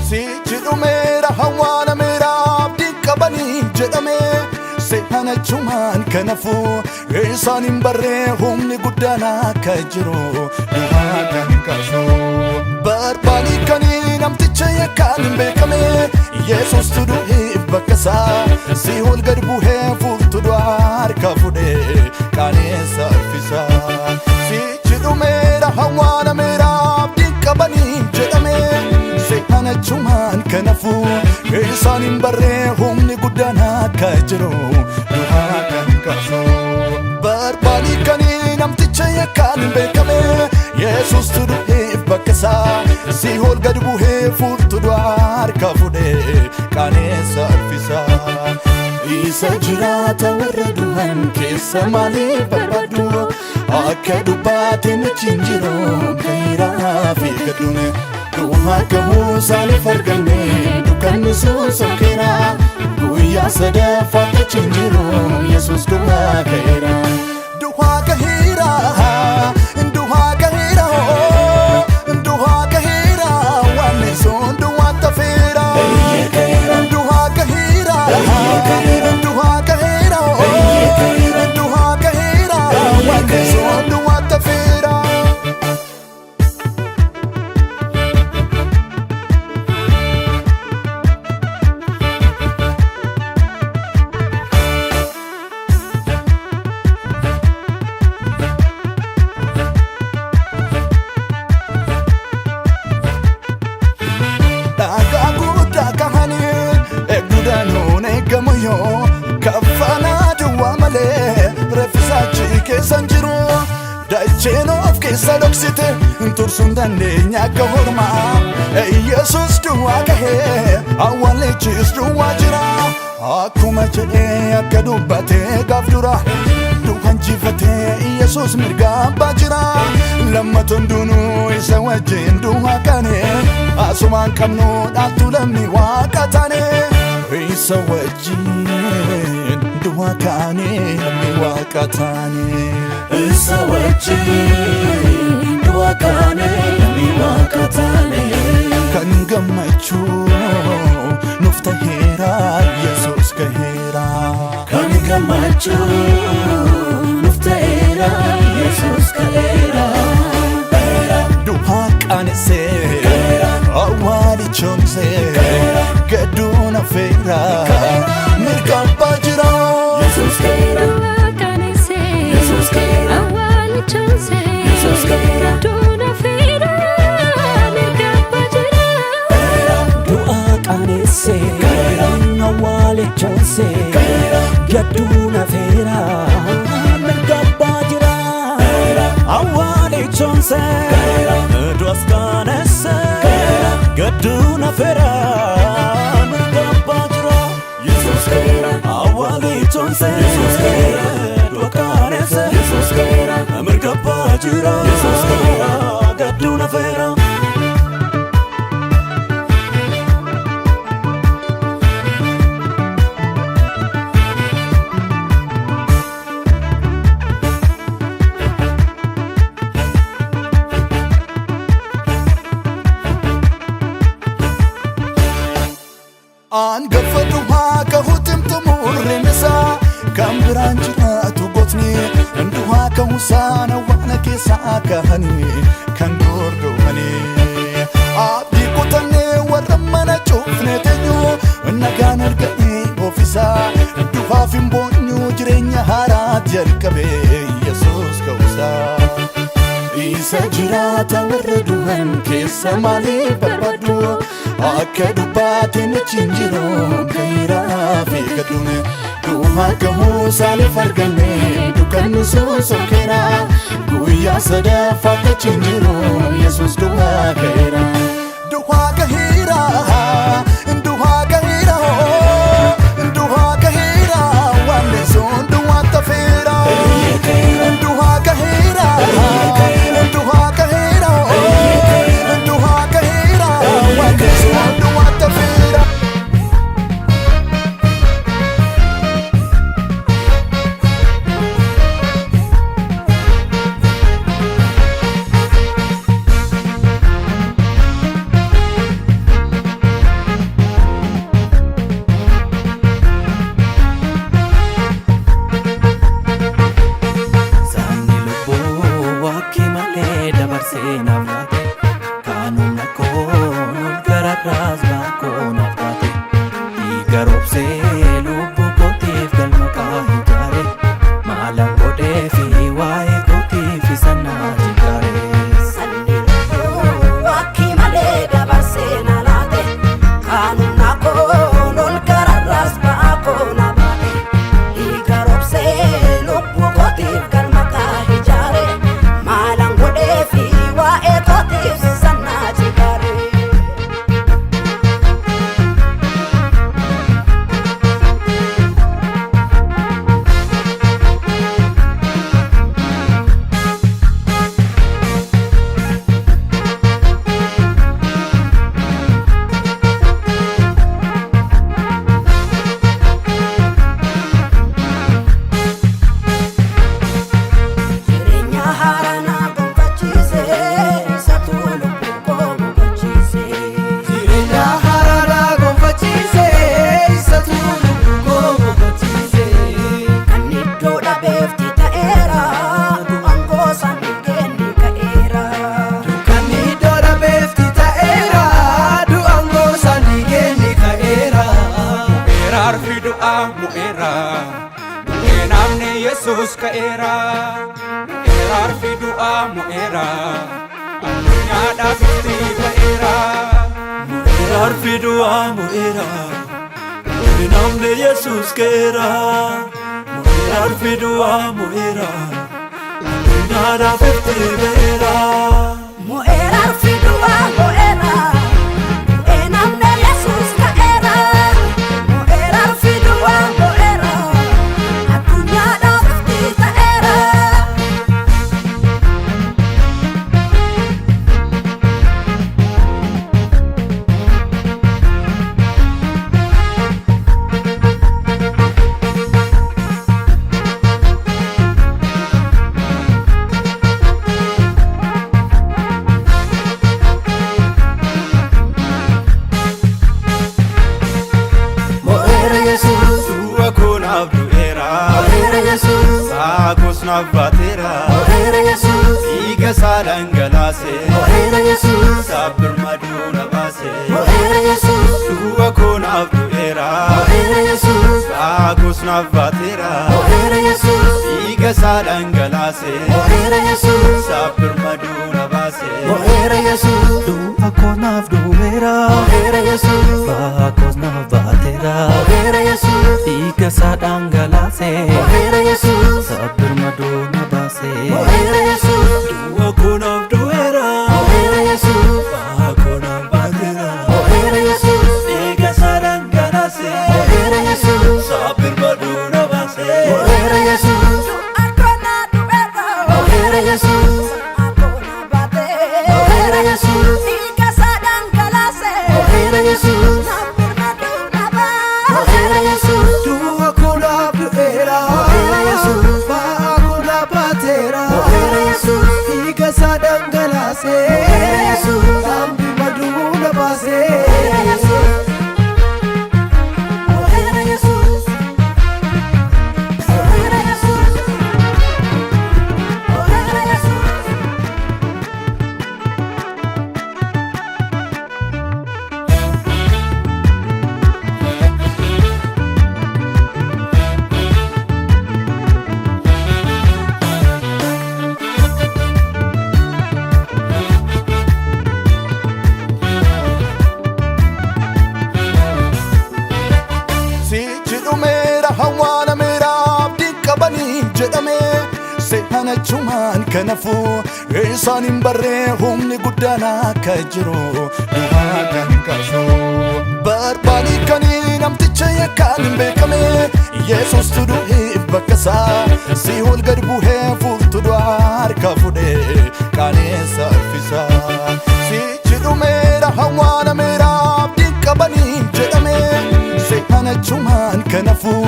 Sichi dhumeera awwaalameera abdiin qabanii jedhame. Se'anachumaan kanaafuu isaan hin barree humni guddaan akka jiru du'aa kan kaasu. Barbaanii kanii namticha yakkaan hin beekame Yesuustu du'eef bakka isaa si ol gad bu'ee furtuu du'aa harka fuudhee qaaneessa harfisa. Sichi dhumeera awwaalameera abdiin qabanii jedhame. Se'anachumaan kanaafuu isaan hin barree humni guddaan akka jiru du'aa kan kaasu. Barbaanii kanii namticha yakkaan hin beekame Yesuustu du'eef bakka isaa si ol gad bu'ee furtuu du'aa harka fuudhee qaaneessa harfisa. Isa jiraata warra du'an keessa maaliif barbaadu? Akka dubbaatiin achi hin jiru ka'eeraa fi gadduun. Du'aa ka'uu isaaniif arganne dukkanni sun sokkeera. Guyyaa sadaffaatti achi hin jiru Yesuus du'aa ka'eera. Du'aa ka'eera, du'aa ka'eera, du'aa ka'eera, waan sun du'aa tafeera. Du'aa ka'eera, du'aa ka'eera, du'aa ka'eera, waan sun du'aa tafeera. Dhagaa guddaa kahanii eegduudhaan eegamu yoo kaffanaa duwwaa malee reeffisaa keessa hin jiru. Dacheen of keessa dhoksite tursuu hin dandeenya akka hormaa. Yesuus duwwaa kahee awwaalichis duwwaa jira. Akkuma jedhee akka dubbatee gaaf dura du'a injifatee Yesuus mirga abbaa jira. Lammatoon duunuu isa wajjin du'aa kaane asumaan qabnu dhaaltu lamni waaqa taane. Isa wajjin du'aa kaane lamni waaqa taane. Isa wajjin du'a kaane namni waaqa taane. Kan gammachuu nuuf taheera Yesuus gaheera. Kan gammachuu nuuf ta'eera Yesuus ka'eera. Du'aa qaanessee awwaalichoomsee gadduun affeera mirga abbaa jira. Yesuus ka'eera. Du'a qaanessee Yesuus ka'eera. awwaalichoomsee Yesuus ka'eera. gadduun affeera mirga abbaa jira. Du'a qaanessee awwaalichoomsee gadduun afeera mirga abbaa jira. Awwaalichoomsee du'as qaanessee gadduun afeera mirga abbaa jira. Yesuus ka'eera. Awwaalichoomsee Yesuus ka'eera. Du'a qaanessee Yesuus ka'eera. Mirga abbaa jira. Yesuus ka'eera. Gadduun afeera. Angafa du'aa kahuutim xumurreen isaa kan biraan jiraatu gootni du'aa ka'uusaan awwaala keessaa kahanii kan dordomanii. Abdii kutannee warra mana cufne teenyu nagaan arganii ofiisaa du'aaf hin boonyu jireenya haaraa jalqabe Yesuus ka'uusaa. Isa jiraata warra du'an keessa maaliif barbaadu? Akka dubbaatiin achi hin jiru ka'eeraa fi gadduun. Du'aa ka'uu isaaniif arganne dukkanni sun sokkeera. Guyyaa sadaffaatti achi hin jiru Yesuus du'aa ka'eera. Du'aa ka'eera, du'aa ka'eera, du'aa ka'eera, waan sun du'aa tafeera. Du'aa ka'eera, du'aa ka'eera, du'aa ka'eera, waan sun du'aa tafeera. Yesuus ka'eera, mo'eera arfi du'aa mo'eera, addunyaadhaaf ifti ba'eera. Mo'eera arfi du'aa mo'eera, namni Yesuus ka'eera. Mo'eera arfi du'aa mo'eera, addunyaadhaaf ifti ba'eera. Mo'eera arfi du'aa mo'eera, namni Yesuus ka'eera. Mo'eera arfi du'aa mo'eera, addunyaadhaaf ifti ta'eera. Mo'eera Yesuus du'a koo naaf du'eera, Mo'eera Yesuus, ba'aa koos naaf baateera, Mo'eera Yesuus, dhiiga isaa dhangalaase, Mo'eera Yesuus, sabbirmaduu na baase. Mo'eera Yesuus, Du'a koo naaf du'eera, Mo'eera Yesuus, ba'aa koos naaf baateera, Mo'eera Yesuus, dhiiga isaa dhangalaase, Mo'eera Yesuus, sabbirmaduu na baase. Mo'eera Yesuus, Du'a koo naaf du'eera, Mo'eera Yesuus, ba'aa koos naaf baateera, Mo'eera Yesuus, dhiiga isaa dhangalaase, Mo'eera Yesuus, sabbirmaduu na baase. Mo'eera Yesuus, Du'a koo naaf du'eera, Mo'eera Yesuus, ba'aa koo naaf baateera, Mo'eera Yesuus, dhiiga isaa dhangalaase, Mo'eera Yesuus, sabbirmaduu na baase. Mo'eera Yesuus, Mo'eera Yesuus, Mo'eera Yesuus, Mo'eera Yesuus, Mo'eera Yesuus, Du'a koo naaf du'eera, Mo'eera Yesuus, ba'aa koo naaf baateera, Mo'eera Yesuus, dhiiga isaa dhangalaase, Mo'eera Yesuus, sabbirmaduu na baase. Mo'eera Yesuus, Mo'eera Yesuus, Mo'eera Yesuus, Mo'eera Yesuus. Sichi dhumeera awwaalameera abdiin qabanii jedhame se'anachumaan kanaafuu isaan hin barree humni guddaan akka jiru du'aa kan kaasu. Barbaadii kanii namticha yakkaan hin beekame Yesuus du'eef bakka isaa si ol gad bu'ee furtuu du'aa harka fuudhee qaaneessa harfisa. Sichi dhumeera awwaalameera abdiin qabanii jedhame se'anachumaan kanaafuu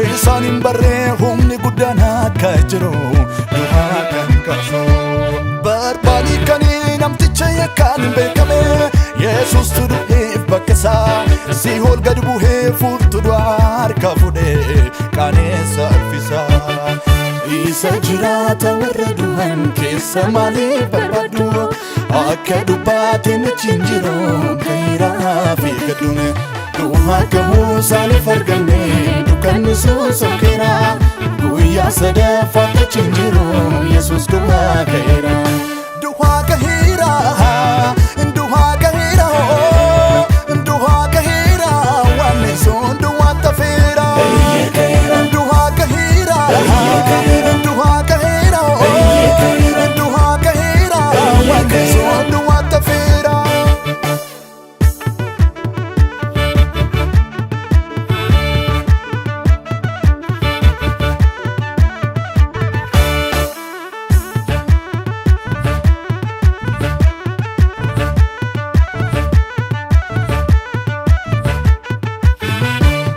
isaan hin barree humni guddaan akka jiru du'aa kan kaasu. Barbaadii kanii namticha yakkaan hin beekame Yesuus du'eef bakka isaa si ol gad bu'ee furtuu du'aa harka fuudhee qaaneessa harfisa. Isa jiraata warra du'an keessa maaliif barbaadu? Akka dubbaatiin achi hin jiru kairaa fi gadduun. Du'aa gahuu isaaniif arganne dukkanni sun sokkeera. Guyyaa sadaffaatti achi hin jiru Yesuus du'aa ka'eera. Du'aa ka'eera, du'aa ka'eera, du'aa ka'eera, waan sun du'aa tafeera. Du'aa ka'eera, du'aa ka'eera, du'aa ka'eera, waan sun du'aa tafeera.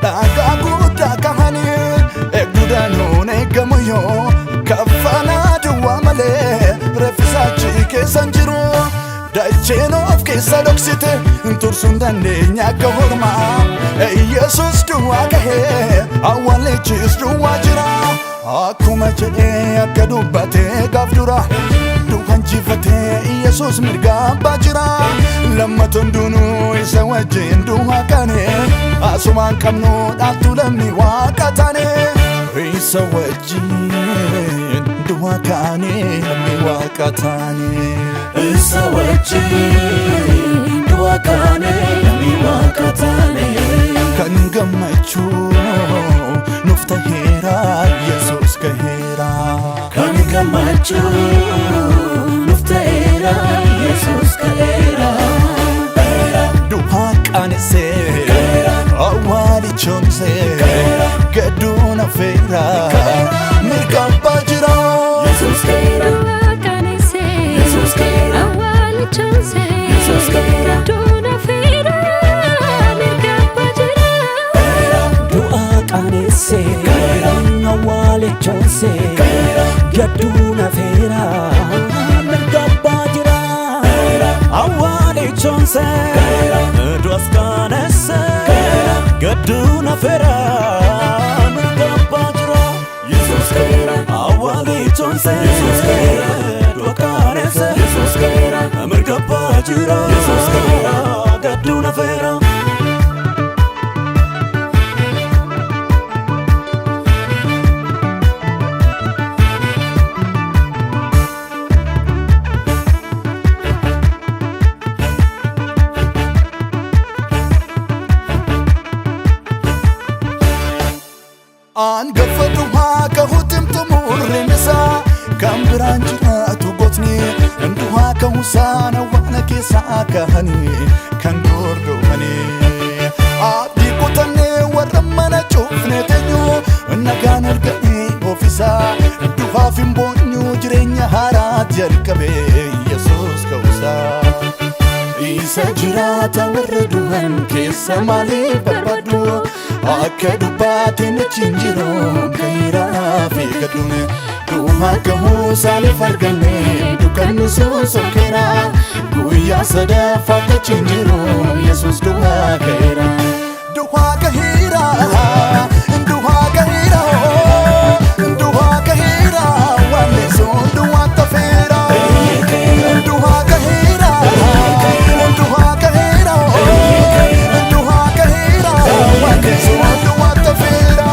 Dhagaa guddaa kahanii eegduudhaan eegamu yoo kaffanaa duwwaa malee reeffisaa achi keessa hin jiru. Dacheen of keessa dhoksite tursuu hin dandeenye akka hormaa. Yesuus duwwaa gahee awwaalichis duwwaa jira. Akkuma jedhee akka dubbatee gaaf dura du'a injifatee Yesuus mirga abbaa jira. Lammata hundinuu isa wajjin du'a kaane asumaan qabnu dhaattu lamni waaqa taane. Isa wajjin du'aa kaanee lammii waaqa taane. Isa wajjin du'a kaanee lammii waaqa taane. Kan gammachuu nuuf taheera Yesuus gaheera. Kan gammachuu nuuf ta'eera Yesuus ka'eera. Du'aa qaanessee awwaalichoomsee gadduun hafeera mirga abbaa jira. Yesuus ka'eera. Du'a qaanessee Yesuus ka'eera. awwaalichoomsee Yesuus ka'eera. gadduun hafeera mirga abbaa jira. Du'a qaanessee awwaalichoomsee gadduun hafeera mirga abbaa jira. Awwaalichoomsee du'as qaanessee gadduun hafeera mirga abbaa jira. Yesuus ka'eera. Awwaalichoomsee Yesuus ka'eera. du'a qaanessee Yesuus ka'eera. mirga abbaa jira. Yesuus ka'eera. Gadduun hafeera. Angafa du'aa kahuutim xumurreen isaa kan biraan jiraatu gotni du'aa kahuusaan awwaala keessaa kahanii kan dordomanii. Abdii kutannee warra mana cufne teenyu nagaan arganii ofiisaa du'aaf hin boonyu jireenya haaraa jalqabe Yesuus ka'uusaa. Isa jiraata warra du'an keessa maaliif barbaaddu? Akka dubbaatiin achi hin jiru ka'eeraa fi gadduun. Du'aa gahuu saaliif arganne dukkanni sun sokkeera. Guyyaa sadaffaa achi hin jiru Yesuus du'aa ka'eera. Du'aa gaheera, du'aa gaheera, du'aa gaheera, waan sun du'aa tafeera. Du'aa gaheera, du'aa gaheera, du'aa gaheera, waan sun du'aa tafeera.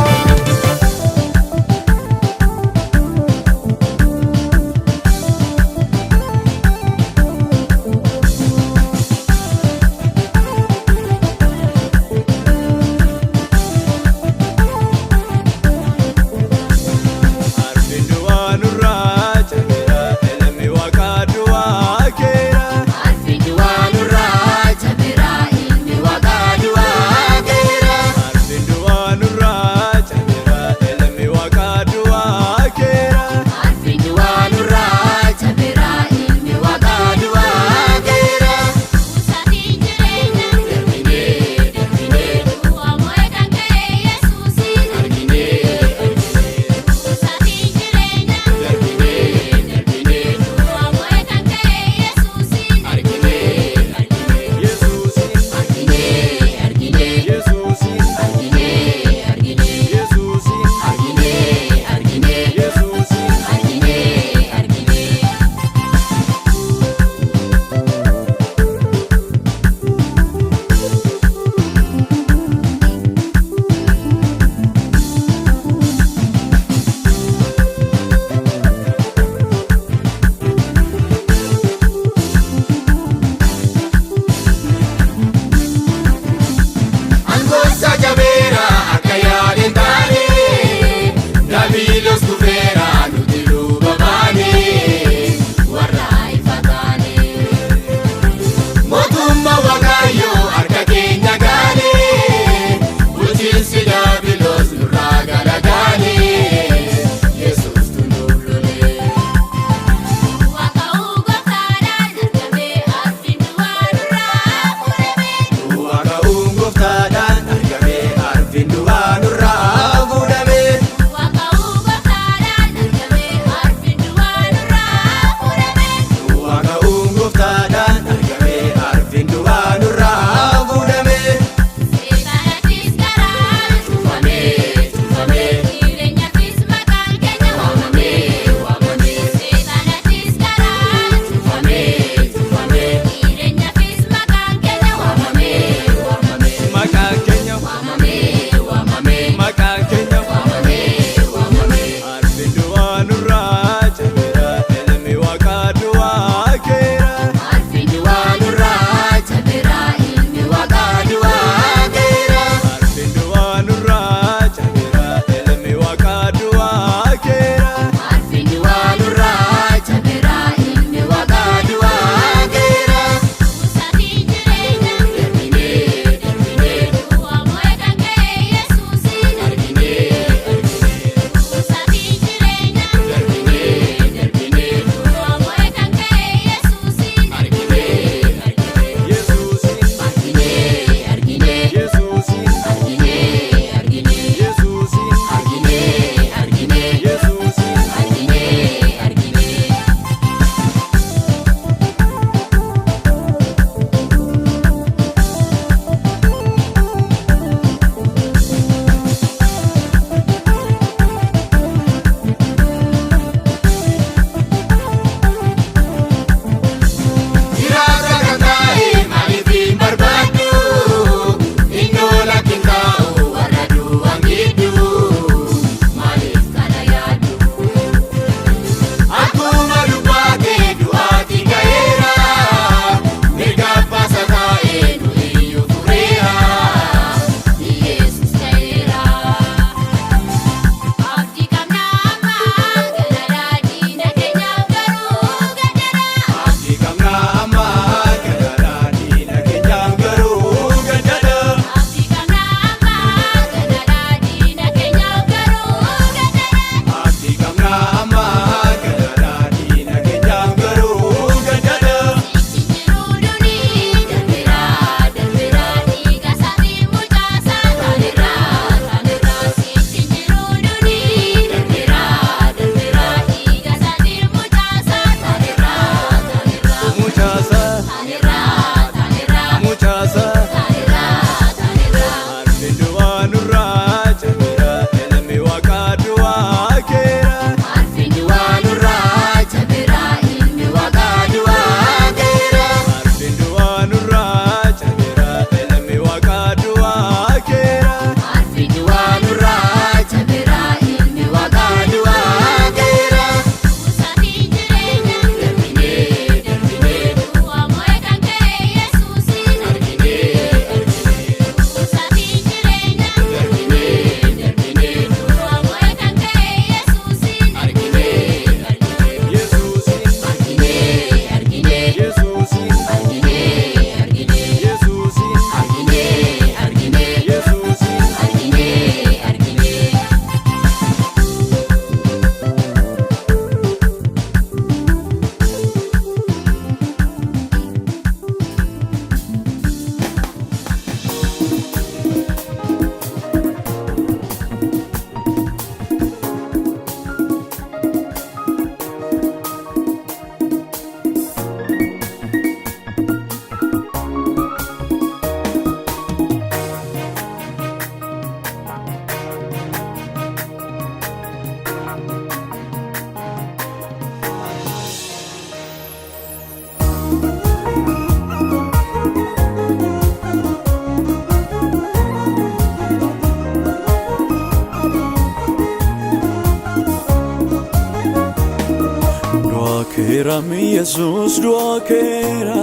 ka'eeraam Yesuus du'aa ka'eera.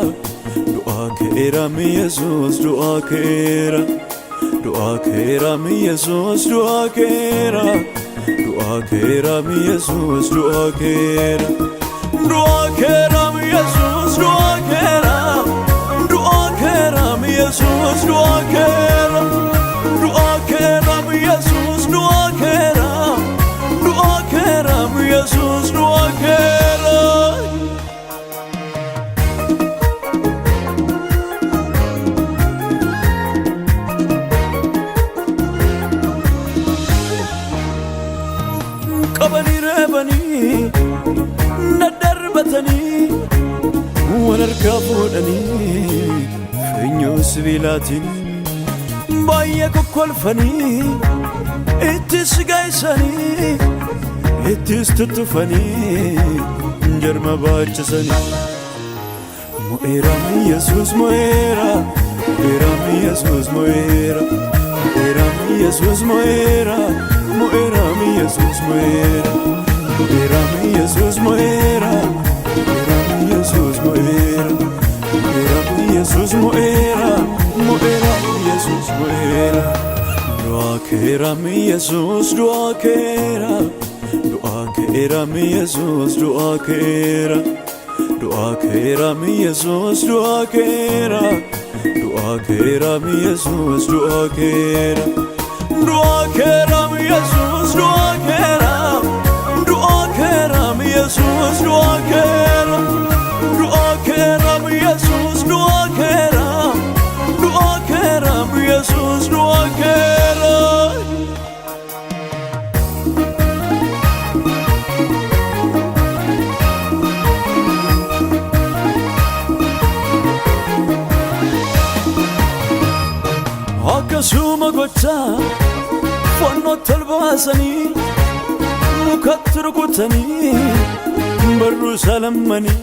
Du'aa ka'eeraam Yesuus du'aa ka'eera. Du'aa ka'eeraam Yesuus du'aa ka'eera. Du'aa ka'eeraam Yesuus du'aa ka'eera. Du'aa ka'eeraam Yesuus du'aa ka'eera. Du'aa ka'eeraam Yesuus du'aa ka'eera. Du'aa ka'eeraam Yesuus du'aa ka'eera. Du'aa ka'eeraam Yesuus du'aa ka'eera. Qabanii reebanii daddarbatanii wal harkaa fuudhanii funyoo sibiilaatiin baay'ee kokkolfanii ittis gaysanii ittis tuttufanii jarma baachisanii. Mo'eera Yesuus mo'eera, mo'eera Yesuus mo'eera, mo'eera Yesuus mo'eera, mo'eera Yesuus mo'eera, mo'eera Yesuus mo'eera, mo'eera Yesuus mo'eera, mo'eera Yesuus mo'eera, mo'eera Yesuus mo'eera. Du'aa ka'eera Yesuus du'aa ka'eera, du'aa ka'eera Yesuus du'aa ka'eera. Du'aa ka'eera Yesuus du'aa ka'eera. Du'aa ka'eera Yesuus du'aa ka'eera. Du'aa ka'eera Yesuus du'aa ka'eera. Du'aa ka'eera Yesuus du'aa ka'eera. Du'aa ka'eera Yesuus du'aa ka'eera. Du'aa ka'eera Yesuus du'aa ka'eera. Akkasuma gochaa fannootti ol baasanii mukatti rukutanii barruu isaa lammanii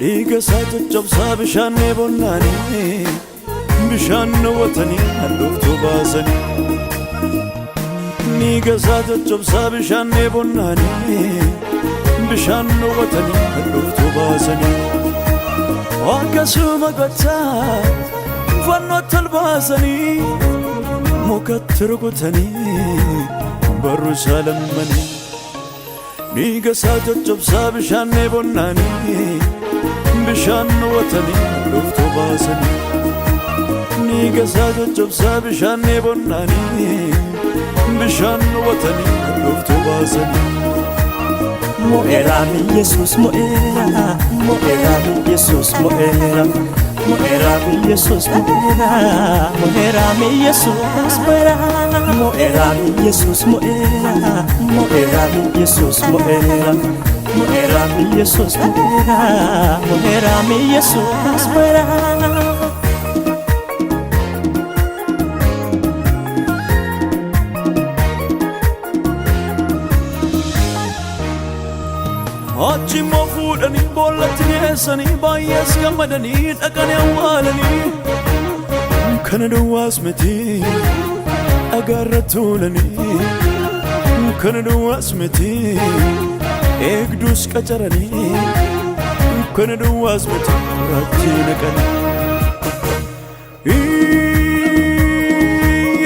dhiiga isaa caccabsaa bishaan dheebonnaanii bishaan dhowwatanii handhuuftuu baasanii dhiiga isaa caccabsaa bishaan dheebonnaanii bishaan dhowwatanii handhuuftuu baasanii. Akkasuma gochaa fannootti ol baasanii mukatti rukutanii barruu isaa lammanii dhiiga isaa caccabsaa bishaan dheebonnaanii bishaan dhowwatanii handhuuftuu baasanii dhiiga isaa caccabsaa bishaan dheebonnaanii bishaan dhowwatanii handhuuftuu baasanii. Mo'eera Yesuus mo'eera, mo'eera Yesuus mo'eera, mo'eera Yesuus mo'eera, mo'eera Yesuus mo'eera, mo'eera Yesuus mo'eera, mo'eera Yesuus mo'eera, mo'eera Yesuus mo'eera, mo'eera Yesuus mo'eera. Achi immoo fuudhanii boollatti geessanii baay'ees gammadanii dhaqanii awwaalanii. Kana duwwaas miti, dhagaarra tuulanii. Kana duwwaas miti, eegduus qacaranii. Kana duwwaas miti, qoraattii naqanii.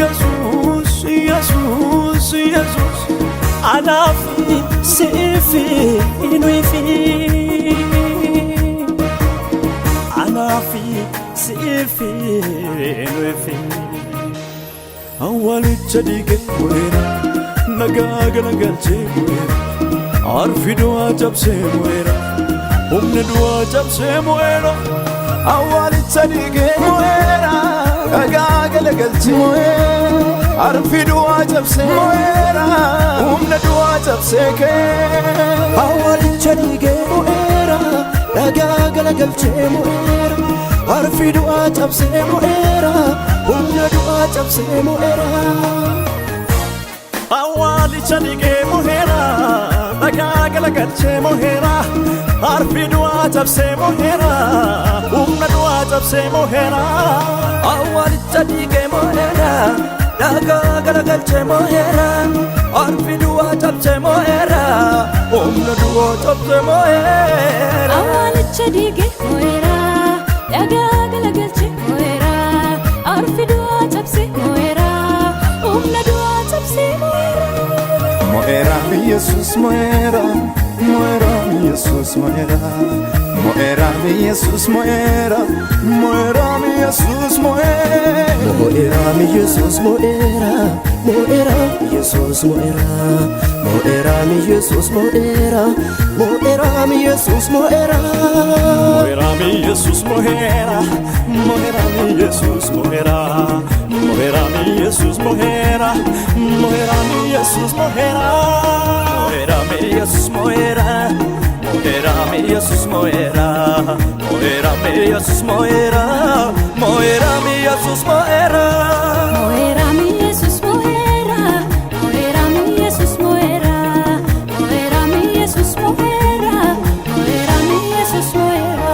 Yesuus, Yesuus, Yesuus. Anaafi siifi nuyifi, anaafi siifi nuyifi. Awwaalicha dhiige mo'eera, nagaa galagalchee mo'eera, arfi du'aa cabsee mo'eera, humna du'aa cabsee mo'eera. Awwaalicha dhiigee mo'eera, dhagaa galagalchee mo'eera, arfi du'aa cabsee mo'eera, humna du'aa cabsee kee. Awwaalicha dhiigee mo'eera, dhagaa galagalchee mo'eera, arfi du'aa cabsee mo'eera, humna du'aa cabsee mo'eera. Awwaalicha dhiigee mo'eera, dhagaa galagalchee mo'eera, arfi du'aa cabsee mo'eera, humna du'aa cabsee mo'eera. Awwaalicha dhiigee mo'eera, Dhagaa galagalchee mo'eera. Arfi du'aa cabsee mo'eera. Humna du'aa cabsee mo'eera. Awwaalicha diigee mo'eera, dhagaa galagalchee mo'eera, arfi du'aa cabsee mo'eera, humna du'aa cabsee mo'eera. Mo'eera Yesus mo'eera, mo'eera Yesus mo'eera, mo'eera Yesus mo'eera, mo'eera Yesus mo'eera. Mo'eera Yesus mo'eera, mo'eera Yesus mo'eera, mo'eera Yesus mo'eera, mo'eera Yesus mo'eera. Mo'eera Yesus mo'eera, mo'eera Yesus mo'eera, mo'eera Yesus mo'eera, mo'eera Yesus mo'eera, mo'eera Yesus mo'eera, mo'eera Yesus mo'eera, mo'eera Yesus mo'eera, mo'eera Yesus mo'eera. Mo'eera Yesus mo'eera, mo'eera Yesus mo'eera, mo'eera Yesus mo'eera, mo'eera Yesus mo'eera.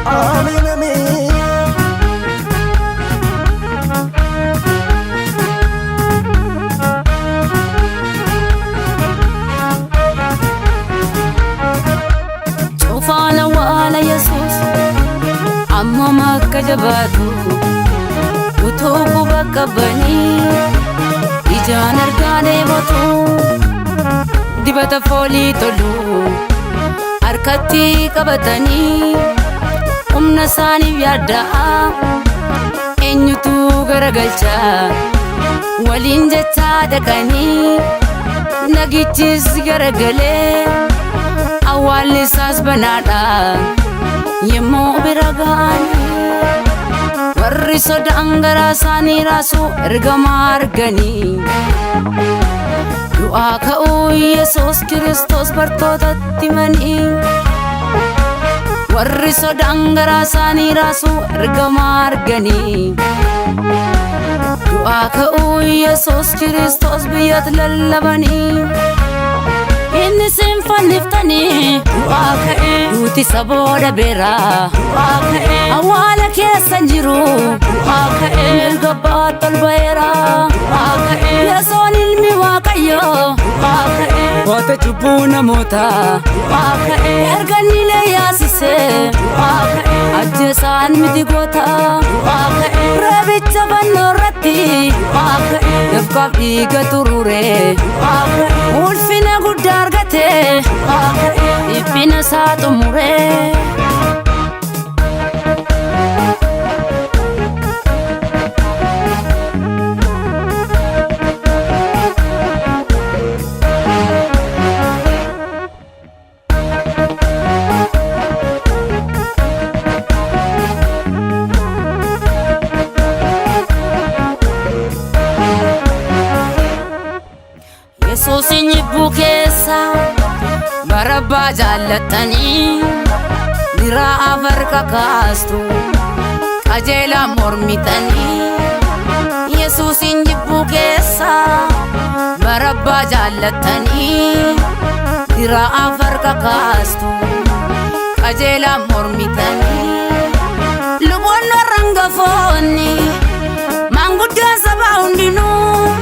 Amin amin. Cufaala waala Yesuus ammam akka jabaatu utuu quba qabanii ijaan argaa dheebotu dibata foolii tolu harkatti qabatanii humna isaaniif yaadda'a eenyutu garagalcha waliin jechaa dhaqanii nagichis garagalee. Awwaalli isaas banaadha yemmuu bira ga'anii warri sodaan garaa isaanii raasu ergamaa arganii du'aa ka'uu Yesuus Kiristoos bartootatti himanii warri sodaan garaa isaanii raasu ergamaa arganii du'aa ka'uu Yesuus Kiristoos biyyatti lallabanii. Inni siin fanniftanii du'aa ka'e duuti sabooda beera du'aa ka'e awwaala keessa hin jiru du'aa ka'e mirga abbaatti ol ba'eera du'aa ka'e Yesoon ilmi Waaqayyoo du'aa ka'e goota cubbuu namootaa du'aa ka'e erga inni leeyyaasisee du'aa ka'e ajjeesaan miti goota du'aa ka'e reebicha fannoo irratti du'aa ka'e dafqaaf dhiiga turure du'aa ka'e ulfina guddaa argate dhiphina isaa xumure. Yesuusin jibbuu keessa barabbaa jaallattanii diraa afarka kaastu qajeelaa mormitanii Yesuusin jibbuu keessa barabbaa jaallattanii diraa afarka kaastu qajeelaa mormitanii luboonni warra hangafoonni maanguddoon sabaa hundinuu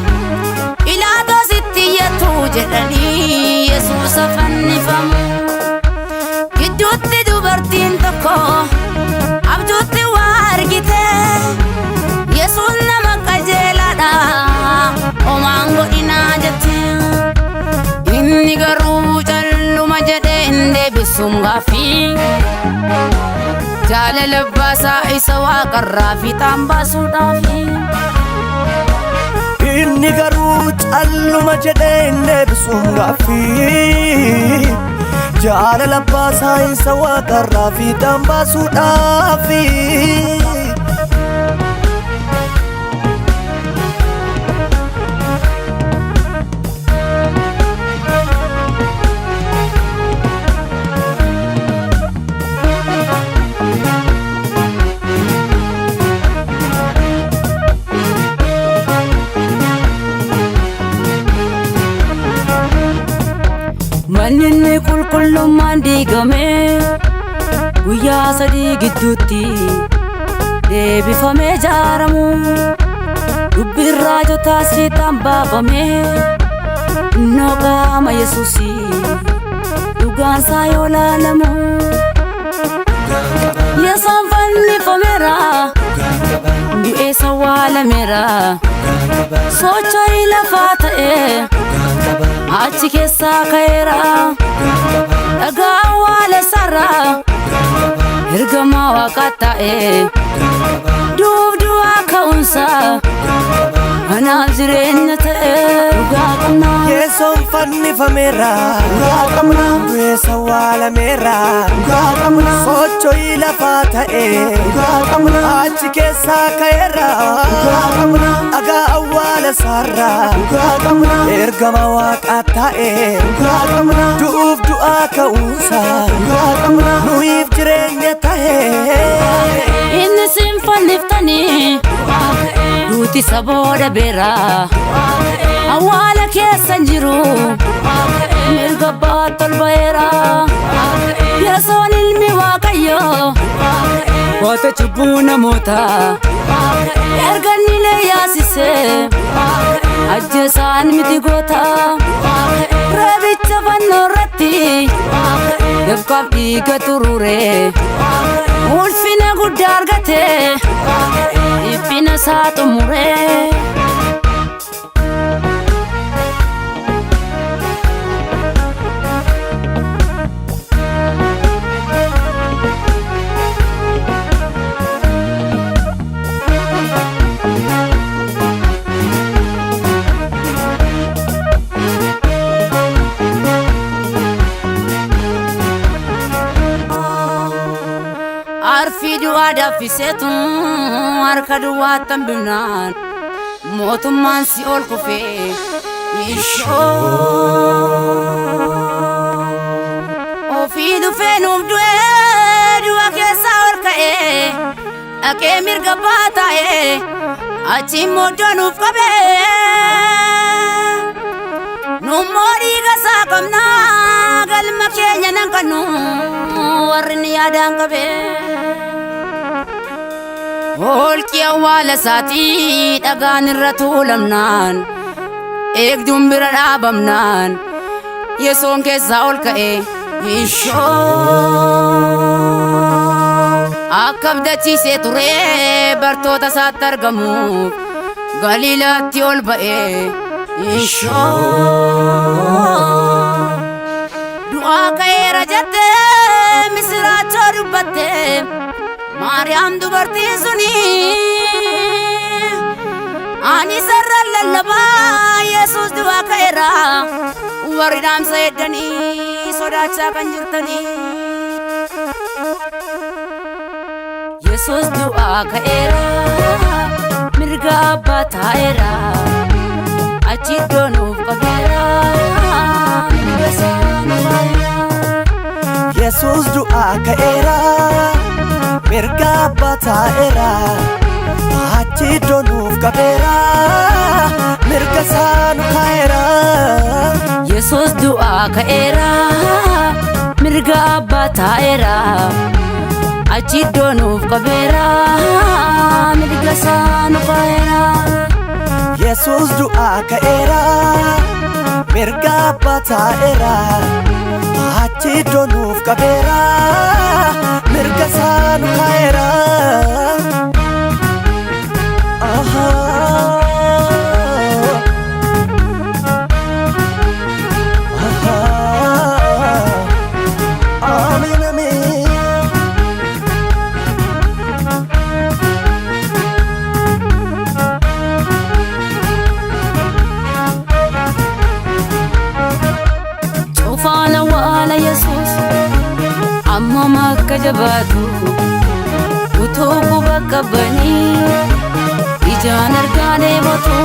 Phiilaaxoositti iyyatu jedhanii Yesuusa fannifamu. Gidduutti dubartiin tokko abjuutti waa argite Yesuus nama qajeelaadha homaan godhinaa jette. Inni garuu calluma jedhee hin deebisuun gaaffii. Jaalala baasaa isa waaqarraa fiixaan baasuudhaafi. Inni garuu calluma jedhee hin deebisuun gaaffii. Jaalala abbaa isa waaqarraa fiixaan baasuudhaafi. Manni inni qulqullummaan diigame guyyaa 3 gidduutti deebifamee ijaaramu. Dubbiin raajotaa seetaan baafame innoo qaama Yesuusii dhugaansaa yoo laalamu. Yesoon fannifameera, du'ees awwaalameera, socho'ii lafaa ta'ee achi keessaa ka'eera. Dhagaa awwaala isaarraa ergamaa waaqaa ta'ee duuf du'aa ka'uunsaa anaaf jireenya ta'e. Dhugaa qabna. Yesoon fannifameera, dhugaa qabna. Du'ees awwaalameera, dhugaa qabna. Socho'ii lafaa ta'e, dhugaa qabna. Achi keessaa ka'eera, dhugaa qabna. Dhagaa awwaala isaarraa, dhugaa qabna. Ergama waaqaa ta'e, dhugaa qabna. Du'uuf du'aa ka'uunsaa, dhugaa qabna. Nuyiif jireenya ta'e. Inni siin fanniftanii duuti isa booda beera. Awwaala keessa hin jiru mirga abbaatti ol ba'eera. Yesoon ilmi Waaqayyoo goota cubbuu namootaa erga inni leeyyaasisee ajjeesaan miti goota. Reebicha fannoo irratti dafqaaf dhiiga turure ulfina guddaa argate dhiphina isaa xumure. Arfii du'aa danfiseetu harka duwwaatti hambifnaan mootummaan si ol kufee ishoo. Ofii dhufee nuuf du'ee du'a keessaa ol ka'ee dhaqee mirga abbaa taa'ee achi immoo iddoo nuuf qabee. Nummoo dhiiga isaa qabnaa galma keenya nan qabnu warri inni yaadaan qabee. Holqi awwaala isaatii dhagaan irra tuulamnaan eegduun bira dhaabamnaan Yesoon keessaa ol ka'e ishoo. Akka abdachiisee ture bartoota isaatti argamuuf Galiilaatti ol ba'e ishoo. Du'aa ka'eera jettee misiraachoo dubbattee Maariyaam dubartiin suni ani sarara lallabaa Yesuus du'aa ka'eera warri dhaamsa eddanii sodaachaa kan jirtanii. Yesuus du'aa ka'eera mirga abbaa taa'eera achi iddoo nuuf qabeera mirga isaa nu kaa'eera. Yesuus du'aa ka'eera, mirga abbaa taa'eera, achi iddoo nuuf qabeera, mirga isaa nu kaa'eera. Yesuus du'aa ka'eera mirga abbaa taa'eera achi iddoo nuuf qabeera mirga isaa nu kaa'eera. Yesuus du'aa ka'eera, mirga abbaa taa'eera, achi iddoo nuuf qabeera, mirga isaa nu kaa'eera. Ahaa. Ahaa. awwaala Yesuus ammam akka jabaatu utuu quba qabanii ijaan argaa dheebotu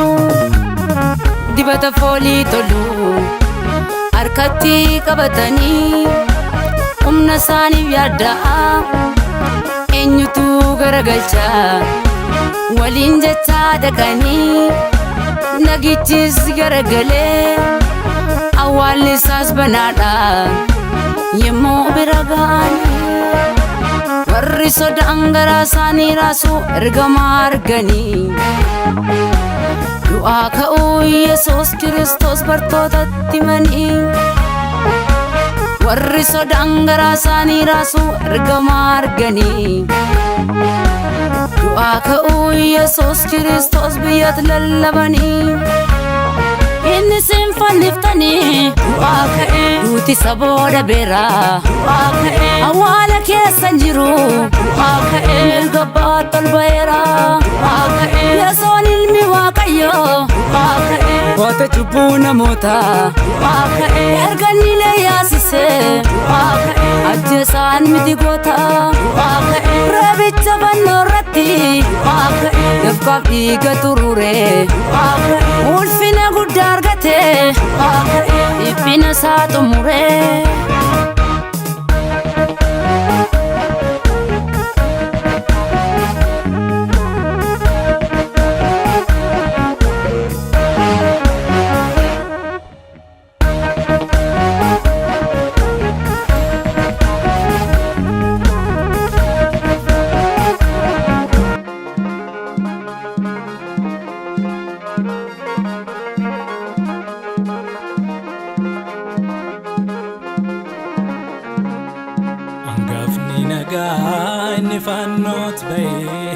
dibata foolii tolu harkatti qabatanii humna isaaniif yaadda'a eenyutu garagalcha waliin jechaa dhaqanii nagichis garagalee awwaalli isaas banaadha yemmuu bira ga'anii warri sodaan garaa isaanii raasu ergamaa arganii du'aa ka'uu Yesuus Kiristoos bartootatti himanii warri sodaan garaa isaanii raasu ergamaa arganii du'aa ka'uu Yesuus Kiristoos biyyatti lallabanii inni sin fanniftanii du'aa ka'e duuti isa booda beera du'aa ka'e awwaala keessa hin jiru du'aa ka'e mirga abbaatti ol ba'eera du'aa ka'e Yesoon ilmi Waaqayyoo du'aa ka'e baate cubbuu namootaa du'aa ka'e erga inni leeyyaasise du'aa ka'e ajjeesaan miti goota du'aa ka'e reebicha fannoo irratti du'aa ka'e dafqaaf dhiiga turure du'aa ka'e ulfina guddaa argate du'aa ka'e dhiphina isaa xumure. Angafni nagaa inni fannoot ba'ee,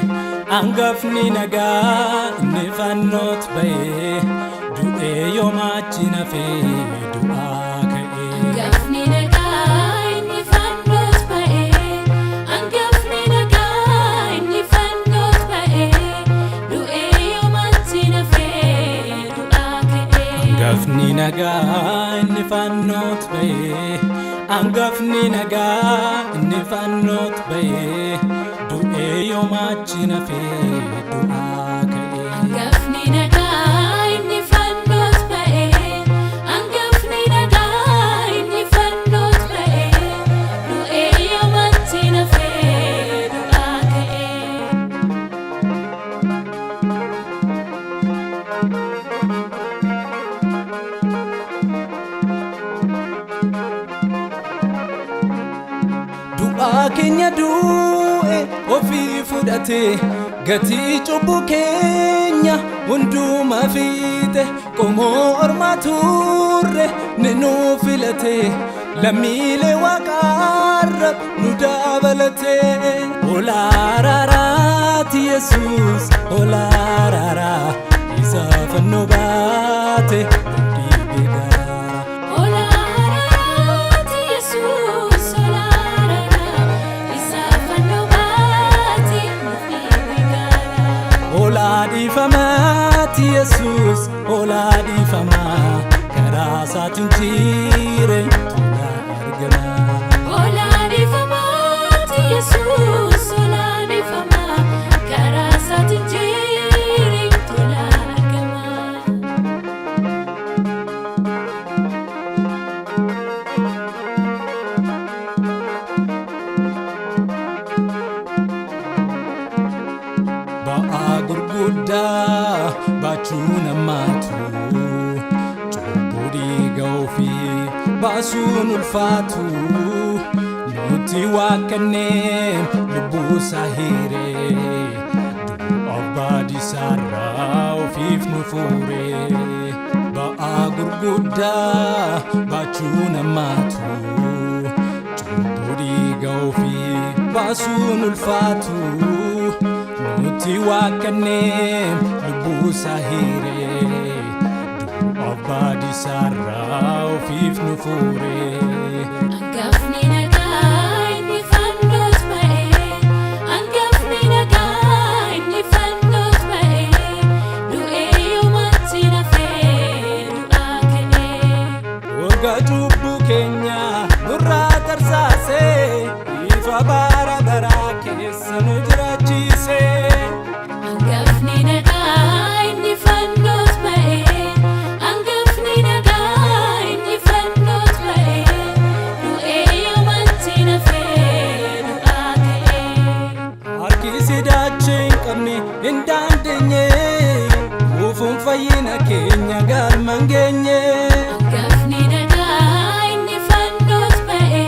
angafni nagaa inni fannoot ba'ee, du'ee yooma achi nafee du'aa ka'ee. Angafni nagaa inni fannoot ba'ee, angafni nagaa inni fannoot ba'ee, du'ee yoomatti nafee du'aa ka'ee. Angafni nagaa inni fannoot ba'ee, angafni nagaa inni fannoot ba'ee, du'ee yooma achi nafee du'aa ka'ee. Angafni nagaa inni fannoot ba'ee, angafni nagaa inni fannoot ba'ee, du'ee yoomatti nafee du'aa ka'ee. Du'aa keenya du'e ofii fudhate gatii cubbuu keenya hundumaa fiite qomoo ormaa turre ni nu filate lammiilee waaqaarra nu dabalate. Olaaraaraati Yesuus olaaraaraa isa fannoo baate nu dhiibee gaara. Olaaraati Yesuus olaaraara isa fannoo baate nuuf dhiibee gaara. Olaa dhiifamaati Yesuus olaa dhiifamaa karaa isaatiin jireenya tola argama. Olaanifamaati Yesuus olaanifamaa karaa isaatiin jireenya tola argama. Ba'aa gurguddaa baachuu namaatu cubbuu dhiiga ofii baasuun ulfaatu nuti waaqanneen lubbuu isaa hiiree du'a baadisaarraa ofiif nu fuure. Ba'aa gurguddaa baachuu namaatu cubbuu dhiiga ofii baasuun ulfaatu nuti waaqanneen lubbuu isaa hiiree du'a baadisaarraa ofiif nu fuure. Angafni nagaa inni fannoot ba'ee, angafni nagaa inni fannoot ba'ee, du'ee yoomatti nafee du'aa ka'ee. Warga cubbuu keenya nurraa. Shira keenya galma hin geenye. Angafni nagaa inni fannoot ba'e,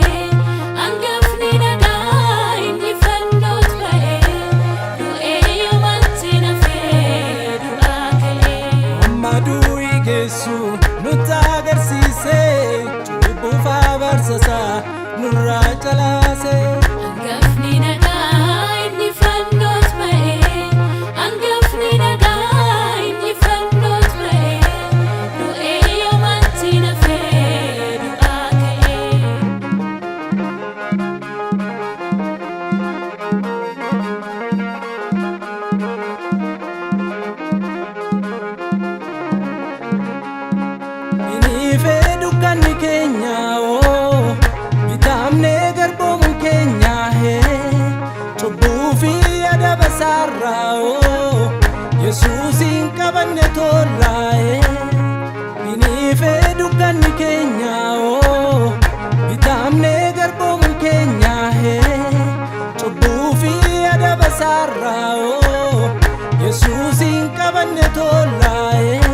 angafni nagaa inni fannoot ba'e, du'ee yoomatti nafee du'aa ka'e. Amma du'i geessu nutti agarsiise, cubbuuf abaarsasaa nurraa calaase. Angafni nagaa inni fannoot ba'e, angafni nagaa inni fannoot ba'e, du'ee yoomatti nafee du'aa ka'e. Iniifee dukkanni keenya oo bitaamnee garboomuun keenya hee cubbuu fi adaba saarraa oo Yesuusiin qabanne tollaa hee. Iniifee dukkanni keenya oo bitaamnee garboomuun keenya hee cubbuu fi adaba saarraa oo Yesuusiin qabanne tollaa hee.